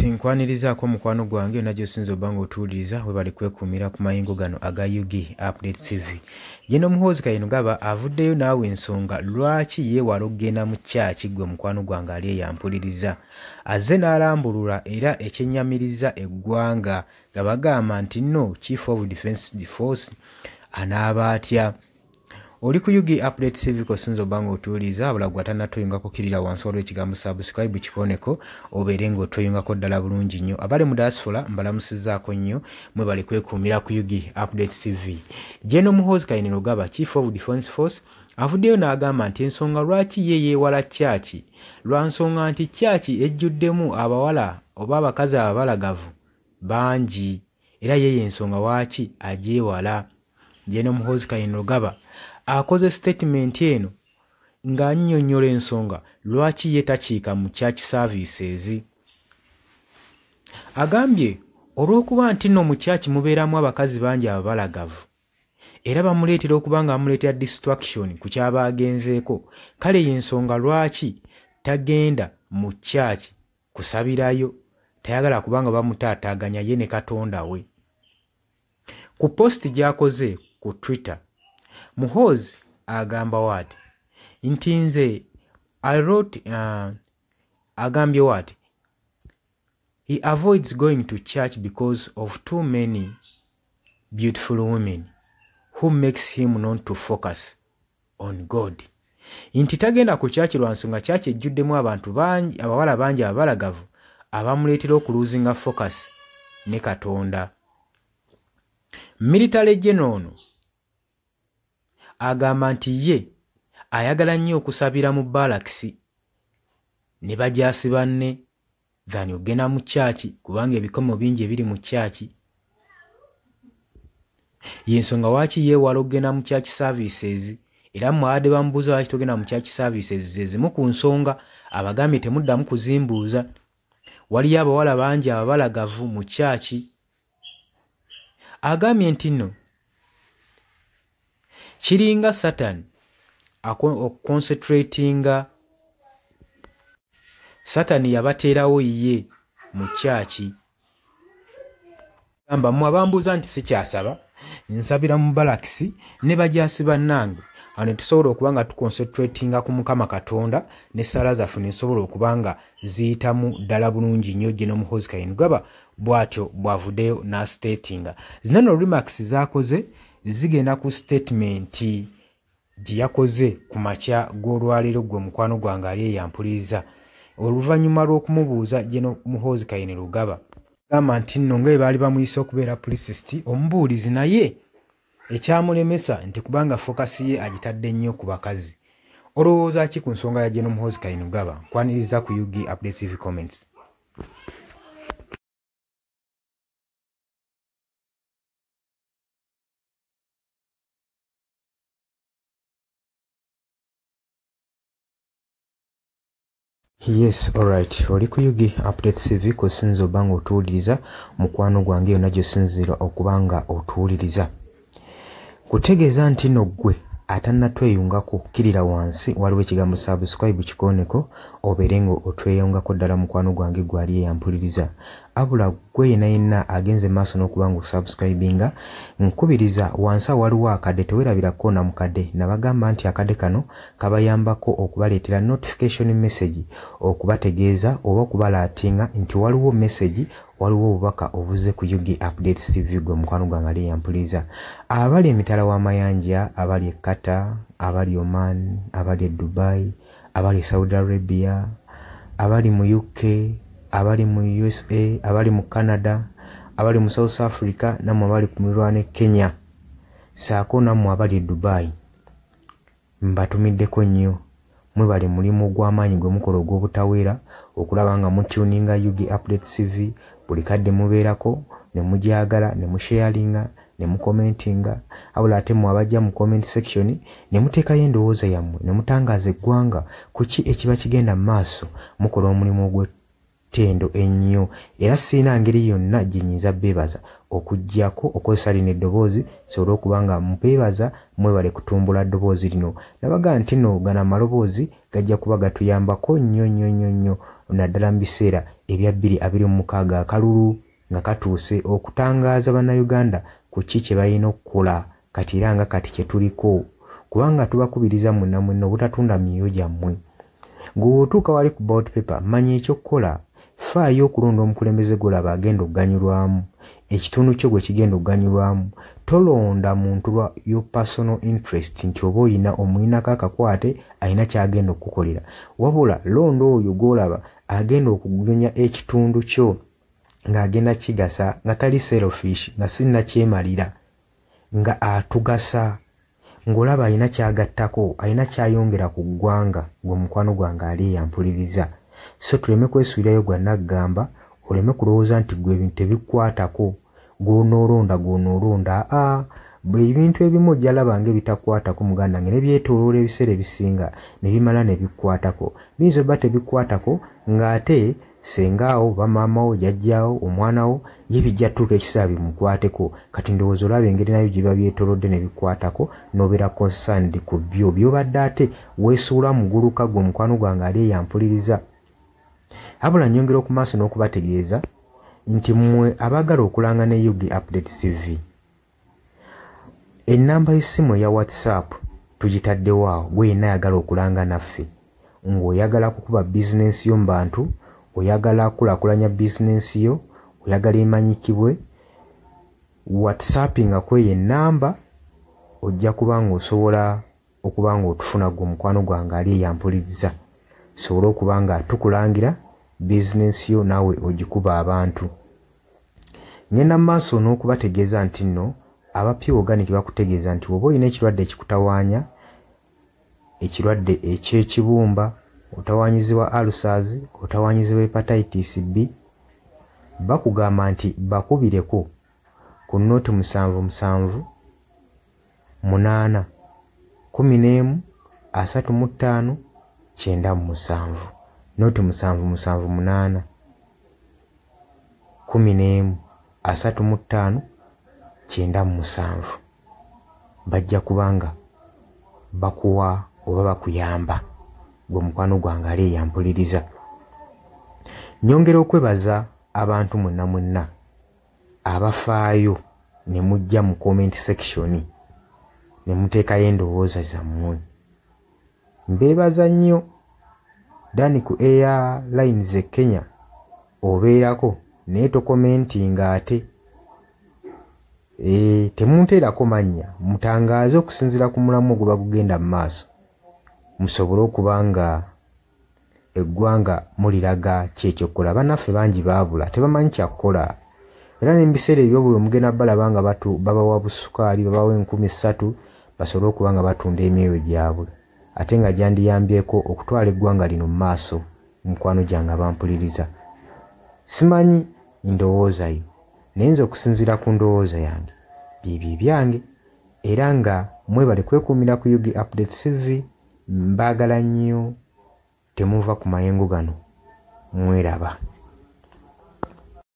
Yes, nkwanirizaako mukwano gwange yonna gy'osinza obba ng'otuwuliriza, webale kwekuumira ku mayingo gano aga UG Update TV. General Muhoozi Kainerugaba avuddeyo naawe ensonga lwaki yeewala okugenda mu kyaki ggwe mukwano gwange ali eyampuliriza. Azze n'alambulula era ekyennyamiriza eggwanga nga bagamba nti nno Chief of Defence Force anaaba atya. Oli ku UG Update TV kosinza obba ng'otuwuliriza, wabula gwe atannatweyungako kkirira wansi waliwo ekigambo subscribe kikoneko obeere ng'otweyungako ddala bulungi nnyo. Abali mu diaspora mbalamusizzaako nnyo, mwebale kwekuumira ku UG Update TV. General Muhoozi Kainerugaba, Chief of Defence Force, avuddeyo n'agamba nti ensonga lwaki ye yeewala kyaki lwa nsonga nti kyaki ejjuddemu abawala oba abakazi ababalagavu bangi, era ye y'ensonga lwaki agyewala. General Muhoozi Kainerugaba akoze statement eno ng'annyonnyola ensonga lwaki ye takiika mu church services. Agambye olw'okuba nti nno mu church mubeeramu abakazi bangi ababalagavu era bamuleetera okuba nga bamuleetera distraction ku ky'aba agenzeeko, kale y'ensonga lwaki tagenda mu church kusabirayo, tayagala kubanga bamutaataaganya ye ne Katonda we. Ku post gy'akoze ku Twitter, Muhoozi agamba waati nti nze I wrote, agambye waati he avoids going to church because of too many beautiful women who makes him not to focus on God. Nti tagenda ku church lwa nsonga church ejjuddemu abantu bangi, abawala bangi ababalagavu abamuleetera okuluzinga focus ne Katonda. Military general ono agamba nti ye ayagala nnyo okusabira mu barracks ne bajaasi banne than ogenda mu church kubanga ebikomo bingi ebiri mu church. Y'ensonga lwaki yeewala okugenda mu church services, era mmwe abadde bamubuuza lwaki togenda mu church services, ze zimu ku nsonga abagambye temuddamu kuzimbuuza. Waliyo abawala bangi ababalagavu mu church. Agambye nti nno kiringa Satan okuconcentratinga, Satan yabateerawo ye mu church. Gamba mmwe abambuuza nti sikyasaba, nsabira mu barracks ne bajaasi bannange, awo ne tusobola okuba nga tuconcentratinga ku Mukama Katonda n'essaala zaffe ne zisobola okuba nga ziyitamu ddala bulungi nnyo. General Muhoozi Kainerugaba bw'atyo bw'avuddeyo n'astatinga. Zino nno remarks z'akoze zigenda ku statement gye yakoze ku makya g'olwaleero ggwe mukwano gwange ali eyampuliriza, oluvannyuma lw'okumubuuza General Muhoozi Kainerugaba gamba nti nno nga bwe baali bamuyise okubeera priest omubuulizi, naye ekyamulemesa nti kubanga focus ye agitadde nnyo ku bakazi. Olowooza ki ku nsonga ya General Muhoozi Kainerugaba? Nkwaniriza ku UG Update TV comments. Yes, alright. Oli ku UG Update TV kosinza obba ng'otuwuliriza, mukwano gwange yonna gy'osinziira okuba nga otuwuliriza. Kutegeeza nti nno ggwe atannatweyungako kkirira wansi waliwo ekigambo subscribe kikoneko obeere ng'otweyungako ddala mukwano gwange gwe ali eyampuliriza. Abula ggwe yenna yenna agenze maaso n'okuba ng'osubscribinga, nkubiriza wansi awo waliwo akadde, teweerabira kkoona mu kadde. Nabagamba nti akadde kano kabayambako okubaleetera notification message okubategeeza oba okubalaatinga nti waliwo message, waliwo obubaka obuzze ku UG Update TV gwe mukwano gwange ali eyampuliriza. Abali emitala w'amayanja, abali e Qatar, abali Oman, abali e Dubai, abali e Saudi Arabia, abali mu UK, abali mu USA, abali mu Canada, abali mu South Africa, nammwe abali ku muliraano e Kenya, ssaako nammwe abali e Dubai, mbatumiddeko nnyo. Mwebale mulimu ogw'amaanyi gwe mukola ogw'obutaweera okulaba nga mutuninga UG Update TV buli kadde mubeerako ne mugyagala ne musharinga ne mukomentinga, wabula ate mmwe abajja mu comment section ne muteekayo endowooza yammwe ne mutangaaza eggwanga ku ki ekiba kigenda mu maaso. Mukola omulimu ttendo ennyo era sirina ngeri yonna gye nnyinza beebaza okuggyako okozesa lino eddoboozi nsobole okuba nga mbeebaza mwebale kutumbula ddoboozi lino. Nabagamba nti nno gano amaloboozi gajja kuba gatuyambako nnyo nnyo nnyo nnyo naddala mu biseera ebya 2026 akalulu nga katuuse okutangaaza Bannayuganda ku ki kye balina okukola kati era nga kati kye tuliko kubanga tubakubiriza mwenna mwenna obutatunda myoyo gyammwe. Ng'otuuka wali ku ballot paper manya ekyokukola, faayo okulonda omukulembeze gw'olaba agenda okuganyulwamu, ekitundu kyo gwe kigenda okuganyulwamu. Tolonda muntu lwa your personal interest nti oba oyina omuyinako akakwate alina ky'agenda okukukolera, wabula londa oyo gw'olaba agenda okugunya ekitundu kyo ng'agenda kigasa nga tali selfish nga si nnakyemalira nga atugasa ng'olaba alina ky'agattako alina ky'ayongera ku ggwanga gwe mukwano gwange ali eyampuliriza. So tuleme kwesuulirayo gwa naggamba oleme kulowooza nti ggwe ebintu tebikukwatako gw'onoolonda gw'onoolonda aa ebintu ebimu ojja laba ng'ebitakukwatako muganda wange ne byetooloola ebiseera ebisinga ne bimala ne bikukwatako. Biyinza obba tebikukwatako ng'ate ssengaawo oba maama wo, jjajjaawo, omwana wo ye bijja ttuuka ekiseera bimukwateko. Kati ndowooza olaba engeri nabyo gye biba byetoolodde ne bikukwatako n'obeera concerned ku byo by'obadde ate weesuula muguluka ggwe mukwano gwange ali eyo ampuliriza. Wabula nnyongera okumaaso n'okubategeeza nti mmwe abaagala okulanga ne UG Update TV ennamba y'essimu eya WhatsApp tugitaddewo awo gwe yenna ayagala okulanga naffe ng'oyagala kukuba bizinensi yo mu bantu, oyagala kukulaakulanya bizinensi yo, oyagala emanyikibwe, WhatsAppinga ku eyo ennamba ojja kuba ng'osobola okuba ng'otufuna ggwe omukwano gwange ali eyo ampuliriza tusobole okuba nga tukulangira bizinensi yo naawe ogikuba abantu. Ngenda mu maaso n'okubategeeza nti nno aba Pure Organic bakutegeeza nti bw'oba olina ekirwadde ekikutawaanya, ekirwadde eky'ekibumba, otawaanyizibwa ulcers, otawaanyizibwa hepatitis B, bakugamba nti bakubireko ku 077 8 11 35 97 0778 11 35 97 bajja kubanga bakuwa oba bakuyamba gwe mukwano gwange ali eyampuliriza. Nyongera okwebaza abantu mwenna mwenna abafaayo ne mujja mu comment section ne muteekayo endowooza zammwe. Mbeebaza nnyo. Dani ku Airlines e Kenya obeerako naye tokomentinga ate temunteerako mannya, mutangaaze okusinziira ku mulamu oguba gugenda mu maaso musobole okuba nga eggwanga muliraga ki ekyokukola. Bannaffe bangi baabula tebamanyi kyakukola era ne mu biseera ebyobuli omugenda balaba nga babawa busukaali, babawa 3000 basobole okuba nga batunda emyoyo gyabwe ate nga gyandiyambyeko okutwala eggwanga lino mu maaso. Mukwano gyange abampuliriza, simanyi ndowooza yo naye nze okusinziira ku ndowooza yange byebyo ebyange era nga mwebale kwekuumira ku UG Update TV. Mbaagala nnyo, temuva ku mayengo gano, mweraba.